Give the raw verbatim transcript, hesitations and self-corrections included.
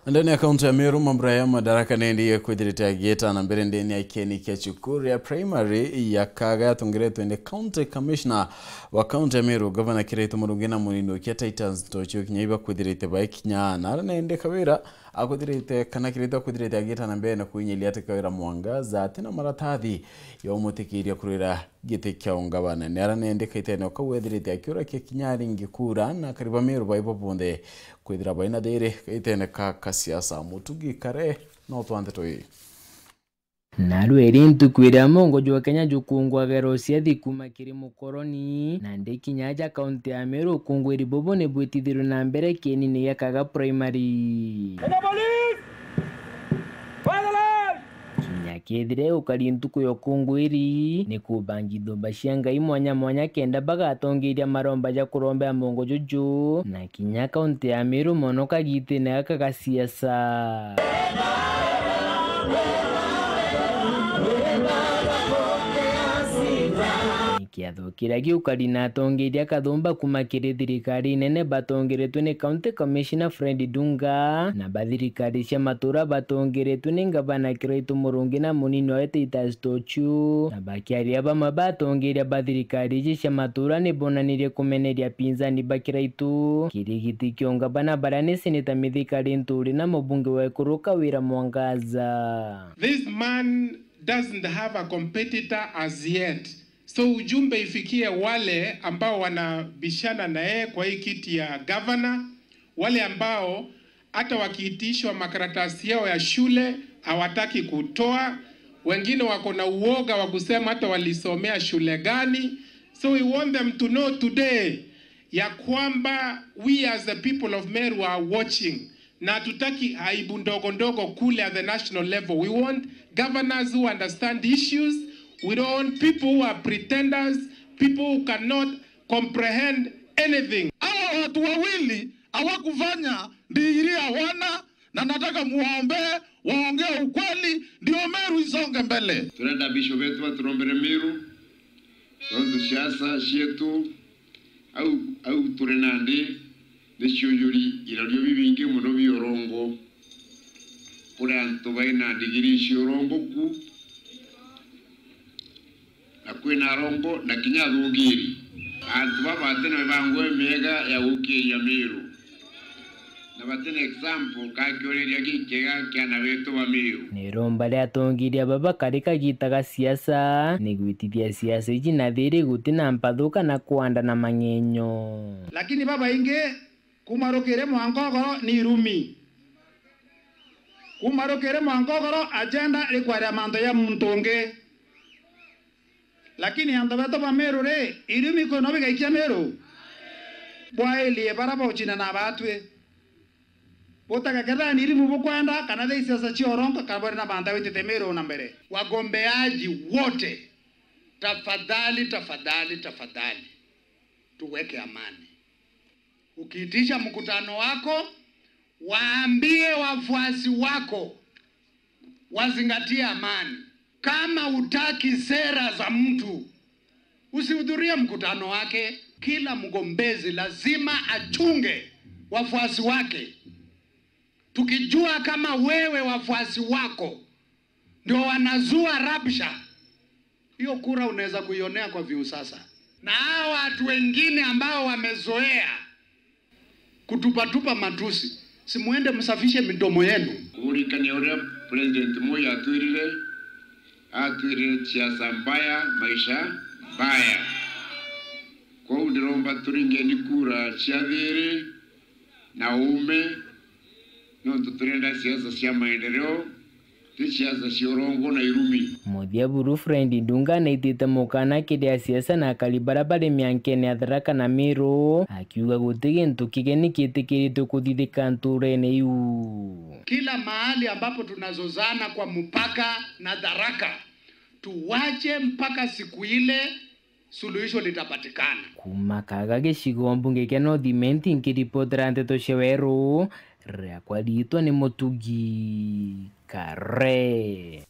Ndene ya kaunti ya Meru, mambura ya Madaraka nendi kwithirite agieta na mbere ndene ya kieni kia cukuru ya primary ya Kaga yatongeretwe ni county commissioner wa kaunti ya Meru, Gavana Kiraitu Murungi na munini ukia Titus Ntochio kinya iba kwithirite baikinya na ara nendi Kawira akwithirite kana Kiraitu akwithirite agieta na mbere na kwinyiria ati Kawira Mwangaza ati na maratathi ya umutikiria kurira giti kia ungavana. Ni ara nendi kaitene kau ethirite akiurakia kinya aringi kura na akari ba Meru baibo bonthe kwithira baina thiri kaitene ka kasiasa. Mutugi Kare no twa nteto ii. Narua iri ntuku iria mongo jwa Kenya jukungwagera uciathi kuma kiri mukoroni, na ndi kinya aja kaunti ya Meru ukungwiri bubu ni bwitithirwe na mbere kienini gia Kaga Primary. Kenya Police! Fire the line! Kinya kethire ukari ntuku ya ukungwiri, ni kubangi thumba cia Ngai mwanya mwanya kenda bagatongeria maromba ja kurombea mongo juju, na kinya kaunti ya Meru mono kagitine gaka ga siasa. Kiatho kiria giukari na atongeria kathumba kuma kiri thirikari nene batongeretwe ni County Commissioner Fred Dunga, na ba thirikari cia matura batongeretwe ni Ngavana Kiraitu Murungi na munini wawe Titus Tochu, na bakiaria bamwe batongeria ba thirikari iji cia matura ni bonanirie kumeneria pinzani ba Kiraitu kiri giti kia ungavana baria ni Seneta Mithika Linturi na mubunge wa Ikuru Kawira Mwangaza. This man doesn't have a competitor as yet. So ujumbe ifikie wale ambao wanabishana na yeye kwa hii kiti ya gavana, wale ambao hata wakiitishwa makaratasi yao ya shule hawataki kutoa, wengine wako na uoga wa kusema hata walisomea shule gani. So we want them to know today ya kwamba we as the people of Meru are watching, na hatutaki aibu ndogo ndogo kule at the national level. We want governors who understand issues. We don't want people who are pretenders, people who cannot comprehend anything. Hawa watu wawili hawakufanya degree hawana, na nataka muwaombee, waongee ukweli, ndio Meru isonge mbele. Turenda bishop wetu baturombere Meru, tontu siasa cietu au, au turi nandi ni ciujuri irorio bibingi mono bia urongo. Kuri antu baina ndigiri cia urongo ku, na kwina arongo na kinya athungiri. Antu baba bati na mibango imiega ya gukiria Meru, na bati na example ka kiuriria gikiega kia ana betu ba Meru. Ni iromba ria atongeria baba kari kagita ga siasa, ni gwitithia siasa iji na thiri guti na mpathu kana kwanda na mang'enyo. Lakini babaingi kuma rukiri mwanka ugoro ni irumi. Kuma rukiri mwanka ugoro agenda ri kwaria mantu ja muntu ungi. Lakini antu betu ba Meru ri, irumi kwina bigaikia Meru? Bwairie bara baucina na batwi. Butega kethira ni irumi bukwenda, kana thi siasa cia urongo, kana bwari na bantha witite Meru na mbere. Wagombeaji wote, tafadhali, tafadhali, tafadhali, tuweke amani. Ukiitisha mkutano wako, waambie wafuasi wako wazingatie amani. Kama utaki sera za mtu, usihudhurie mkutano wake. Kila mgombezi lazima achunge wafuasi wake. Tukijua kama wewe wafuasi wako ndio wanazua rabsha, hiyo kura unaweza kuionea kwa Viusasa. Na hao watu wengine ambao wamezoea kutupatupa matusi, si muende msafishe midomo yenu. Kuririkania uria President Moi atwirire, atwirire, "Siasa mbaya, maisha mbaya." Kwou ndiromba turingeni kura cia thiri na uume, nontu turenda siasa cia maendeleo, ti siasa cia urongo na irumi. Muthia buru, Fred Ndunga naitite mukana kiri asiasa na akari baria bari miankene ya Tharaka na Meru, akiuga guti gintu kigeni kitikiritwe kuthithika nturene iu. Kila mahali ambapo tunazozana kwa mpaka na Tharaka, tuwache mpaka siku ile suluhisho litapatikana. Kuma Kaga gicigo mbunge kia North Imenti, nkiripotera nteto cia Weru, riakwa riitwa ni Mutugi Kare.